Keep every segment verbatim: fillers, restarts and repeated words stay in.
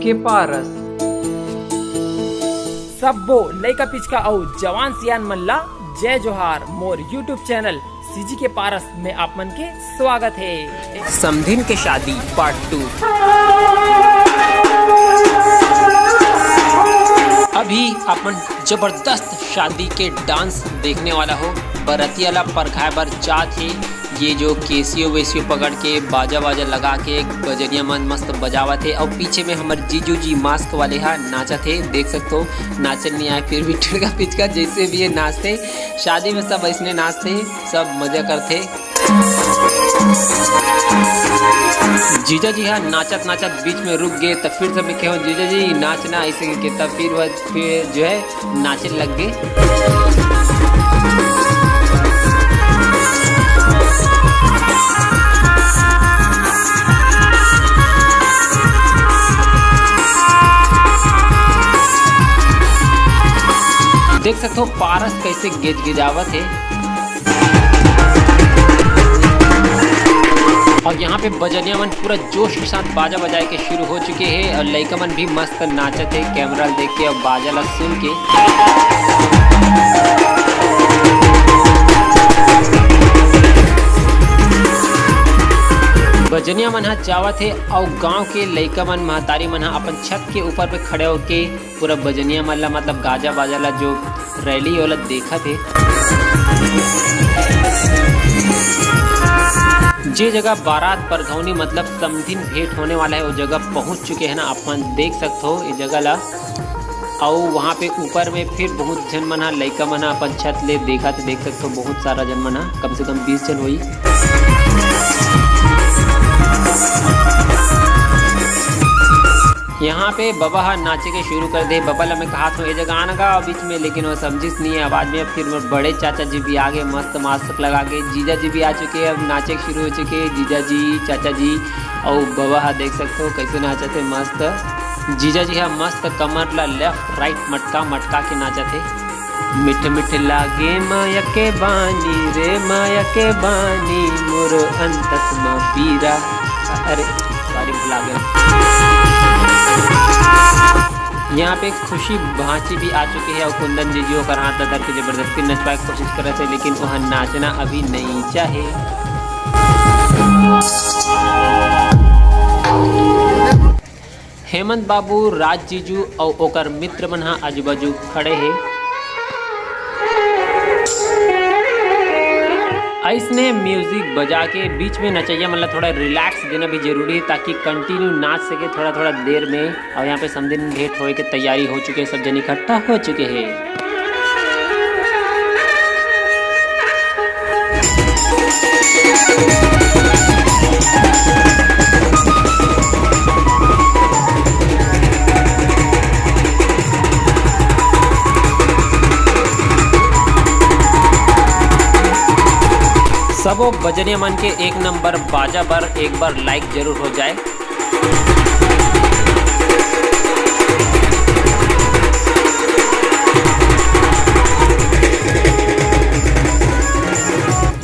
के पारस। सब्बो लइका पिचका अउ जवान सियान मन ला जय जोहार। मोर YouTube चैनल सीजी के पारस में आप मन के स्वागत हे। समधिन के शादी पार्ट टू। अभी अपन जबरदस्त शादी के डांस देखने वाला हो। बरतिया ला परघाए बर जात हे। ये जो केसियो वेसियो पकड़ के, बाजा वाजा लगा के बजनिया मन मस्त बजावत हे। अउ पीछे में हमर जीजू जी मास्क वाले हा नाचत हे, देख सकथो। नाचन नहीं आए फिर भी टिड़का पिचका जैसे भी हे नाचथे। शादी में सब ऐसने नाचथे, सब मजा करथे। जीजा जी हा नाचत नाचत बीच में रुक गए, तब फिर से मैं कहूँ, "जीजा जी नाचना," ऐसे के तब फिर वह फिर जो है नाचे लग गए। देख सकते हो पारस कैसे गिजगिजावत है। और यहाँ पे बजनिया मन पूरा जोश के साथ बाजा बजाए के शुरू हो चुके हैं और लइका मन भी मस्त नाचत है कैमरा देख के और बाजा ला सुन के। बजनिया मन ह जावत हे और गांव के लइका मन महतारी मन ह अपन छत के ऊपर पे खड़े होके पूरा बजनिया मन ला मतलब गाजा बाजा ला जो रैली ओला देखत हे। जे जगह बारात परघौनी मतलब समधिन भेंट होने वाला है, वो जगह पहुंच चुके हैं ना, अपन देख सकते हो ये जगह ला। अउ वहाँ पे ऊपर में फिर बहुत झन मन ह, लइका मन ह अपन छत ले देखत, देख सकते हो बहुत सारा झन मन ह, कम से कम बीस झन होही। यहाँ पे बबा ह नाचे के शुरू कर दे। बबा ला मैं कहा था ये जगह आना का बीच में, लेकिन वो समझिस नहीं है आवाज में। फिर मोर बड़े चाचा जी भी आ गए, मस्त मास्क लगा के। जीजा जी भी आ चुके हैं, अब नाचे के शुरू हो चुके हैं जीजा जी, चाचा जी। अउ बबा ह देख सकते हो कैसे नाचत हे मस्त। जीजा जी ह मस्त कमर ला लेफ्ट राइट मटका मटका के नाचत हे। मिठ मिठ लागे माया के बानी रे, माया के बानी मोरो अंतस मा पीरा। अरे सॉरी, भुला गया। यहाँ पे खुशी भांची भी आ चुकी है और कुंदन जीजू ओकर हाथ ला धर के जबरदस्ती नचवाए के कोशिश करत है, लेकिन वह नाचना अभी नहीं चाहे। हेमंत बाबू, राज जीजू अउ ओकर मित्र मन ह आजू-बाजू खड़े हे। अइसने म्यूजिक बजा के बीच में नचइया मन ल थोड़ा रिलैक्स देना भी जरूरी हे, ताकि कंटिन्यू नाच सके थोड़ा-थोड़ा देर में। अउ यहाँ पे समधिन भेंट होए के तैयारी हो चुके हे, सब जन इकट्ठा हो चुके हे। सबो बजनिया मन के एक नंबर बाजा बर एक बार लाइक जरूर हो जाए।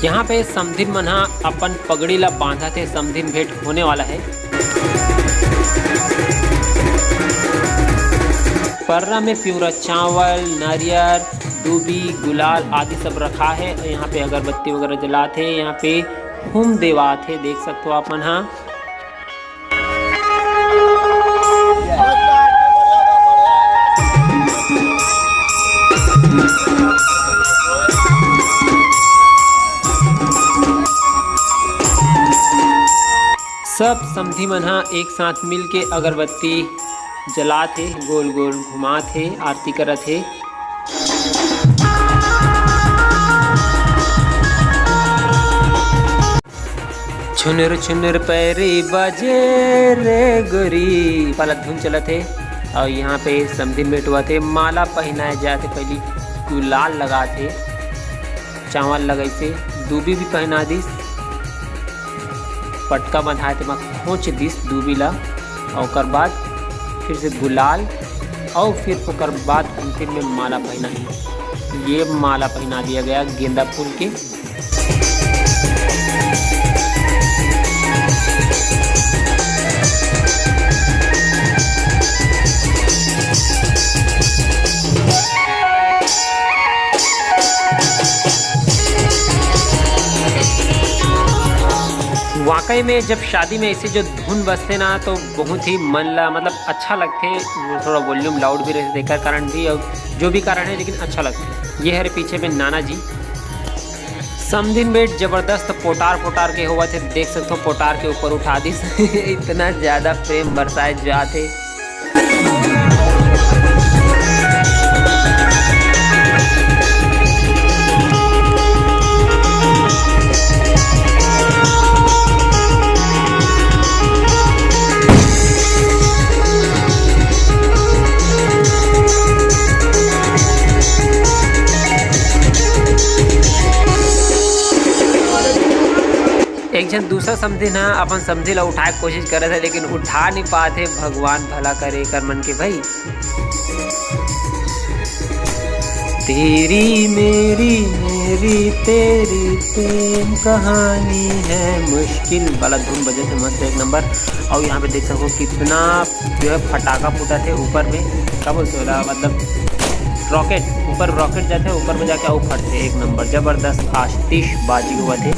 यहाँ पे समधिन मन ह अपन पगड़ी ला बांधत हे, समधिन भेंट होने वाला है। पर्रा में पिवरा चावल, नारियर, दूबी, गुलाल आदि सब रखा है। यहाँ पे अगरबत्ती वगैरह जलात हे, यहाँ पे हुम देवात हे, देख सकते हो आप मन हा। सब समधी मन हा एक साथ मिल के अगरबत्ती जलात हे, गोल गोल घुमात हे, आरती करत हे। छुनुर छुनुर पैरी बाजे रे गोरी, वाला धुन चलत हे। और यहाँ पे समधी में बइठवाथे, माला पहनाए जाथे, पहली गुलाल लगाथे, चावल लगाइसे, दूबी भी पहना दिस, पटका बंधाए तेमा खोंच दिस दूबी ला, और ओकर बाद फिर से गुलाल, और फिर ओकर बाद अंतिम में माला पहनाही। ये माला पहना दिया गया गेंदा फूल के। वाकई में जब शादी में ऐसे जो धुन बजथे ना, तो बहुत ही मन ला, मतलब, अच्छा लगथे। वो थोड़ा वॉल्यूम लाउड भी रहथे, तेकर कारण भी, और जो भी कारण है, लेकिन अच्छा लगथे। ये हरे पीछे में नाना जी। समधिन बेट जबरदस्त पोटार पोटार के होवत हे, देख सकथो, पोटार के ऊपर उठा दिस। इतना ज्यादा प्रेम बरसाए जात हे। एक झन दूसरा समधिन ह अपन समधी ला उठाए के कोशिश करत हे, लेकिन उठा नहीं पात हे। भगवान भला करे एकर मन के भाई। तेरी मेरी मेरी तेरी प्रेम कहानी है मुश्किल वाला धुन बजे थे मस्त एक नंबर। और यहाँ पे देख सको कितना जो है फटाका फूटा थे ऊपर में, क्या बोलते हो, मतलब रॉकेट, ऊपर रॉकेट जाते हैं, ऊपर में जाके आऊ फटते, एक नंबर जबरदस्त आतिशबाजी हुआ थे।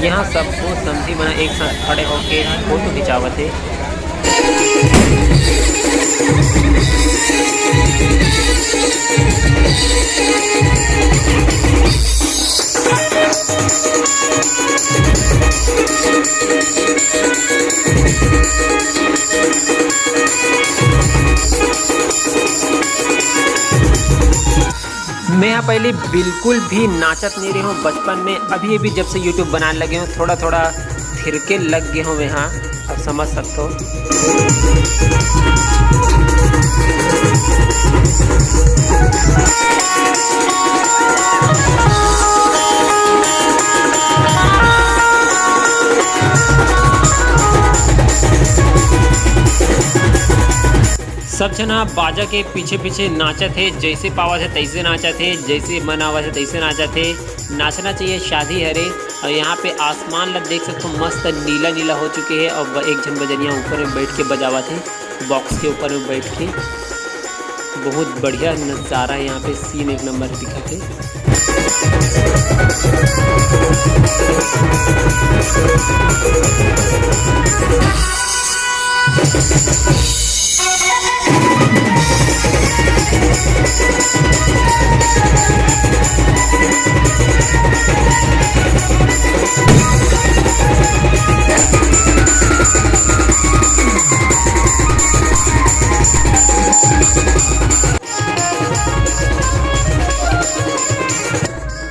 यहाँ सबको समधी मन एक साथ खड़े होके फोटो खिंचावत हे। मैं ह पहले बिल्कुल भी नाचत नहीं रहे हूँ बचपन में। अभी अभी जब से YouTube बनाने लगे हूँ, थोड़ा थोड़ा थिरके लग गए हूँ मैं। हाँ, अब समझ सकते हो। सब झन ह बाजा के पीछे पीछे नाचत हे, जैसे पावत हे तैसे नाचत हे, जैसे मन आवत हे तैसे नाचत हे। नाचना चाहिए, शादी हरे। और यहाँ पे आसमान ला देख सकते हो, मस्त नीला नीला हो चुके हे। और ब-, एक झन बजनिया ऊपर में बैठ के बजावत हे, बॉक्स के ऊपर में बैठ के। बहुत बढ़िया नज़ारा है यहाँ पे, सीन एक नंबर दिखत हे।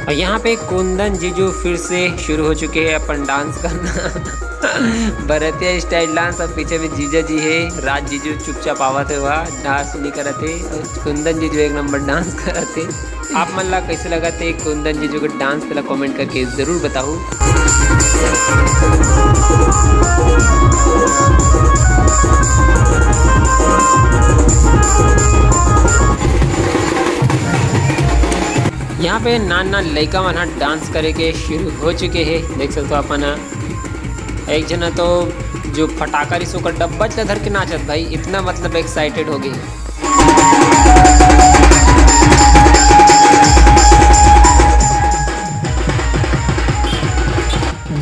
और यहाँ पे कुंदन जीजू फिर से शुरू हो चुके हैं अपन डांस करना। भरतिया स्टाइल डांस। और पीछे में जीजा जी है, राज जीजू चुपचाप आवत हे, वह डांस नहीं करत हे। और कुंदन जीजू एक नंबर डांस करत हे। आप मन ला कैसे लगत हे कुंदन जीजू के डांस, तेला कमेंट करके जरूर बताहू। यहाँ पे नान नान लइका मन ह डांस करे के शुरू हो चुके हे। देख सकते हो अपन ह, एक झन ह तो जो फटाका रिस ओकर डब्बा च धर के नाचत भाई, इतना मतलब एक्साइटेड हो गए।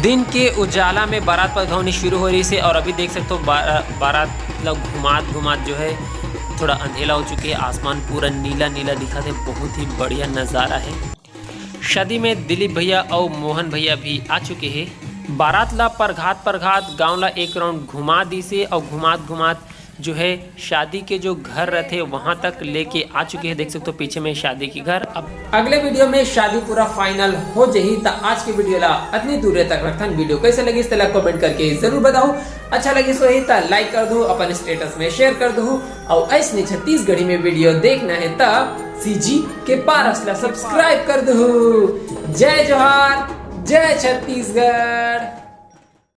दिन के उजाला में बारात पधौनी शुरू हो रही से, और अभी देख सकते हो बारा-, बारात ला घुमात घुमात जो है थोड़ा अंधेला हो चुके हे, आसमान पूरा नीला नीला दिखत हे, बहुत ही बढ़िया नज़ारा है। शादी में दिलीप भैया और मोहन भैया भी आ चुके हैं। बारात ला परघात परघात गांव ला एक राउंड घुमा दी से और घुमात घुमात जो है शादी के जो घर रहते वहां तक लेके आ चुके हैं। देख सकते हो पीछे में शादी के घर। अब अगले वीडियो में शादी पूरा फाइनल हो जाही, त आज के वीडियो ला अतनी दूर तक रखथन। वीडियो कैसे लगिस तेला कमेंट करके जरूर बताओ। अच्छा लगिस होही त लाइक कर दो, अपन स्टेटस में शेयर कर दो, और ऐसने छत्तीसगढ़ी में वीडियो देखना है त सीजी के पारस ला सब्सक्राइब कर दो। जय जोहार, जय छत्तीसगढ़।